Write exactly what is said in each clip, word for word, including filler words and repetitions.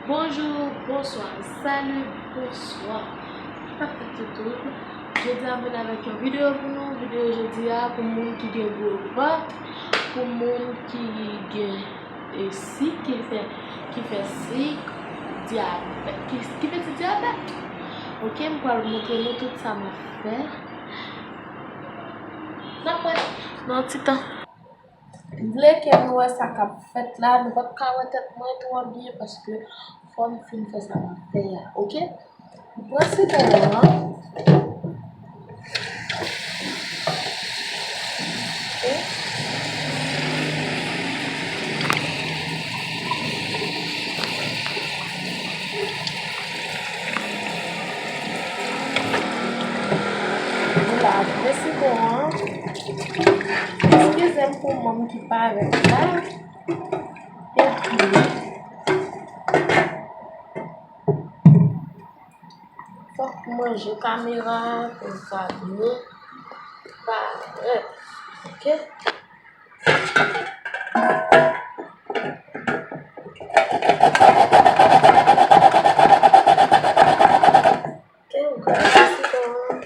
Bonjou, bonswa, salut, bonswa. Sa k fèt YouTube? Jodi a m vin avèk yon videyo pou nou. Videyo jodi a pou moun ki gen gwo vant, pou moun ki gen, e, sik, ki fè, ki fè sik, dyabèt, ki, ki fè ti dyabèt. Ok, m pral montre nou tout sa m ap fè. N ap wè nan yon ti tan. M vle ke nou wè sa k ap fèt la. Nou p ap ka wè tèt mwen twò byen paske fò m fin fè sa m ap fè a, ok? M pran sitwon an. Ok. Vwala, mesi bon an. Eskize m pou manm ki parèt la. Epi, fòk manje kamera pou l ka byen parèt. Ok? Ok, ou graje sitwon an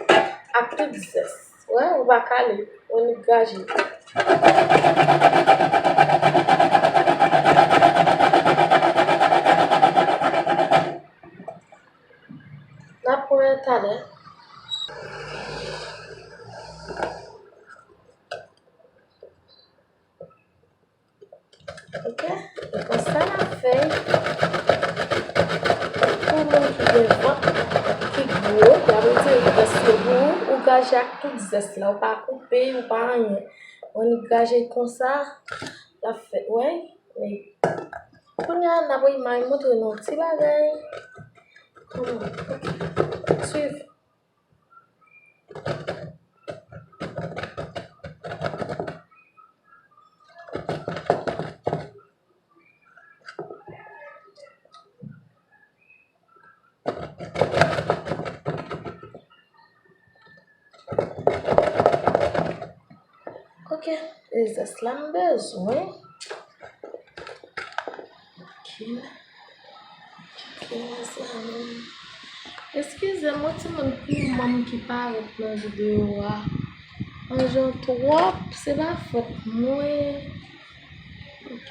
ak tout zès. Wè, ou pa kale, ou annik graje. N ap wè talè. Ok, e konsa n ap fè. Pou moun ki gen vant ki gwo, y ap retire grès yo pou ou, ou graje ak tout zès la, ou pa koupe, ou pa anyen. Ou annik graje konsa, l ap fèt, wè. Men, kounye a, n ap, m ap montre nou ti bagay. Kòman? Ok. Swiv. Ok, e zès la m bezwen. Ok. Ok, mezanmi. Eskize m, yon timoun pi manm ki parèt nan videyo a. An jan twòp, se pa fòt mwen. Ok.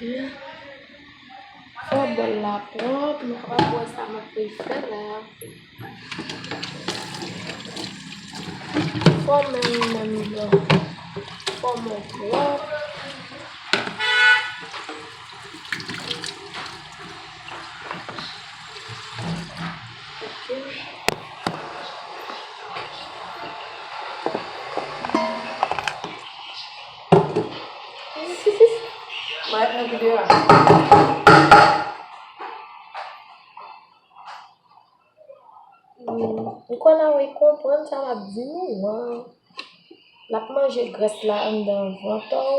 Fò bòl la pwòp, nou kapab wè sa m ap fè la. Fò men m menm jan. Fò men w pwòp. Ok. Mwen ap fè videyo a. M kwè Naomi konprann sa m ap di nou an. L ap manje grès la anndan vant ou.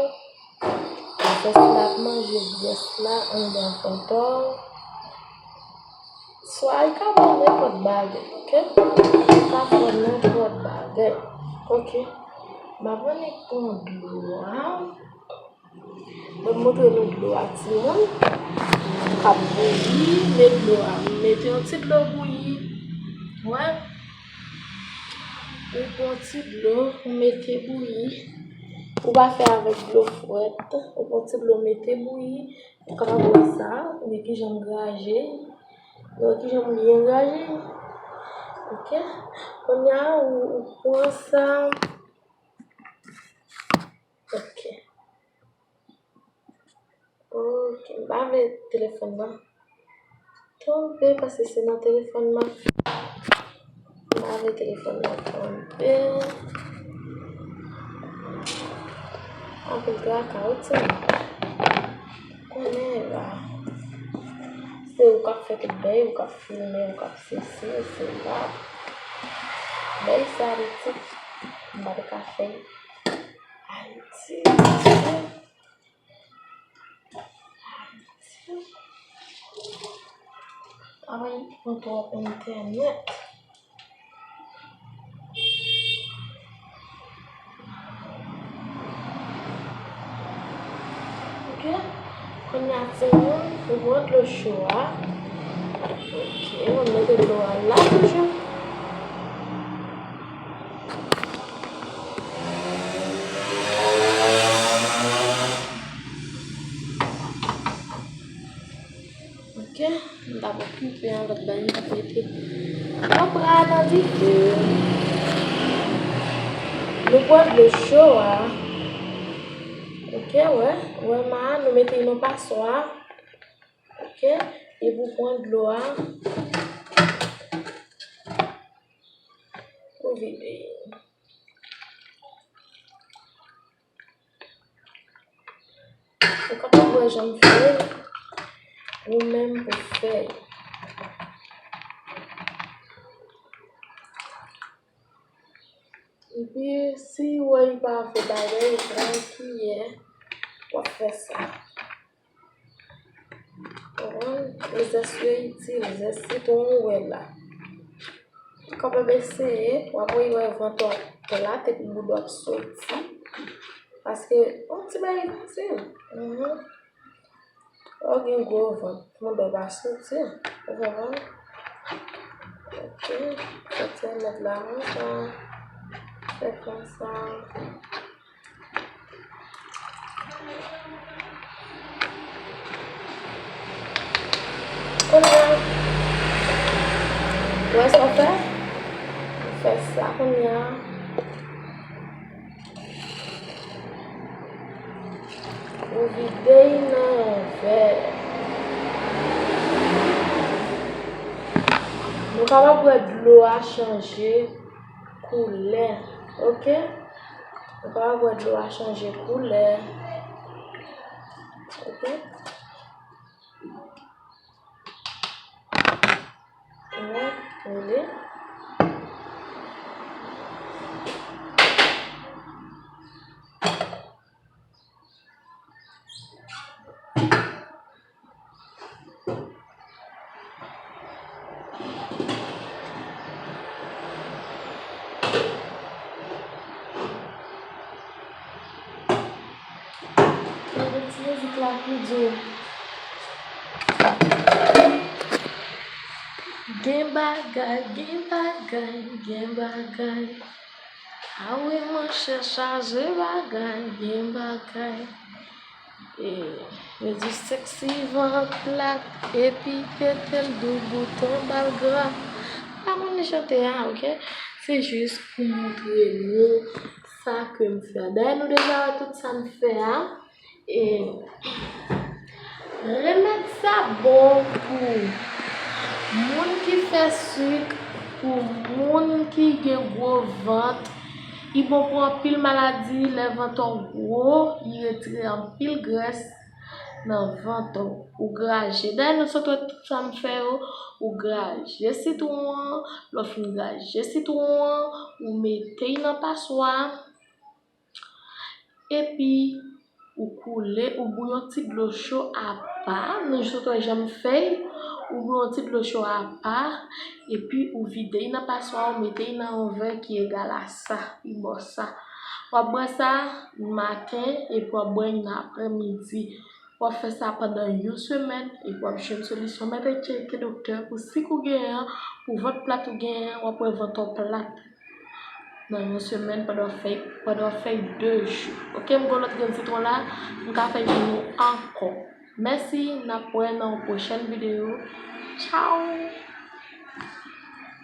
Grès la ap manje grès la anndan vant ou. Swa li ka fè nenpòt bagay, ok? Li ka fè nenpòt bagay, ok? M ap annik pran dlo a. Mwen montre nou dlo a, timoun. M ap bouyi, met dlo a. M mete yon ti dlo bouyi. Wè. Ou pran ti dlo, ou mete bouyi. Ou pa fè avèk dlo frèt. Ou pran ti dlo, mete bouyi. Ou kapab wè sa, men kijan m graje. Wè kijan m byen graje. Ok. Kounye a, ou, ou pran sa. Ok. Ok, m pa vle telefòn nan tonbe, paske se nan telefòn nan. M pa vle telefòn nan tonbe. Anpil traka, wi, timoun. Konnen la. Se ou k ap fè tout bagay, ou k ap filme, ou k ap sesi, sela. Bagay sa, pitit, m pa t ka fè. Ayiti. Travay pran twòp entènèt. Ok. Kounye a, timoun, ou pran dlo cho a. Ok, m t ap okipe yon lòt bagay, m t ap mete papra nan dife. Nou pran dlo cho a. Ok, wè, wè ma, nou mete nan paswa. Ok, epi w pran dlo a. Ou vide. Ou kapab wè jan m fè l, ou menm pou fè l. Epi, si w wè li pa fè bagay, ou pran kiyè, w ap fè sa. Konprann? E zès yo itil, zès sitwon ou wè la. Ou kapab eseye, w ap wè, wè vant w ap plat epi bouda w ap soti. Paske, yon ti bagay fasil. Mhm. Lè w gen gwo vant, bouda w pa soti. Ou konprann? Ok. Soti anlè la konsa. Fè konsa. Kounye a, ou wè sa w fè? Ou fè sa kounye a. Ou vide l nan yon vè. Nou kapab wè dlo a chanje koulè, ok? Nou kapab wè dlo a chanje koulè, ok? Wè, rele. Gade ti mizik la ki di w. Gen bagay, gen bagay, gen bagay. A wi, monchè, chaje bagay, gen bagay. E, yo di sexy vant plat, epi pete l doubout, yon bal gra. Pa konn li chante a, ok? Se jis pou montre nou sa ke m fè a. Dayè, nou deja wè tout sa m fè a. E remèd sa bon pou moun ki fè sik, pou moun ki gen gwo vant. Li bon pou anpil maladi, lè vant ou gwo, li retire anpil grès nan vant ou. Ou graje. Dayè, nou sot wè tout sa m fè yo, ou graje sitwon an, lè w fin graje sitwon an, ou mete l nan paswa. Epi, ou koule, ou bouyon ti dlo cho apa, nou jis wè jan m fè l, ou bouyon ti dlo cho apa, epi ou vide l nan paswa, ou mete l nan yon vè ki egal a sa, pi bò sa. W ap bwè sa maten, epi w ap bwè l nan aprèmidi. W ap fè sa pandan yon semèn, epi w ap jwenn solisyon. Mete tcheke doktè pou sik ou genyen an, pou vant plat ou genyen an, w ap wè vant ou plat. Nan yon semèn, pandan w fè, pandan w fè de jou. Ok, m gen lòt grenn sitwon la, m ka fè pou nou ankò. Mèsi, n ap wè nan yon pwochèn videyo. Tchaw!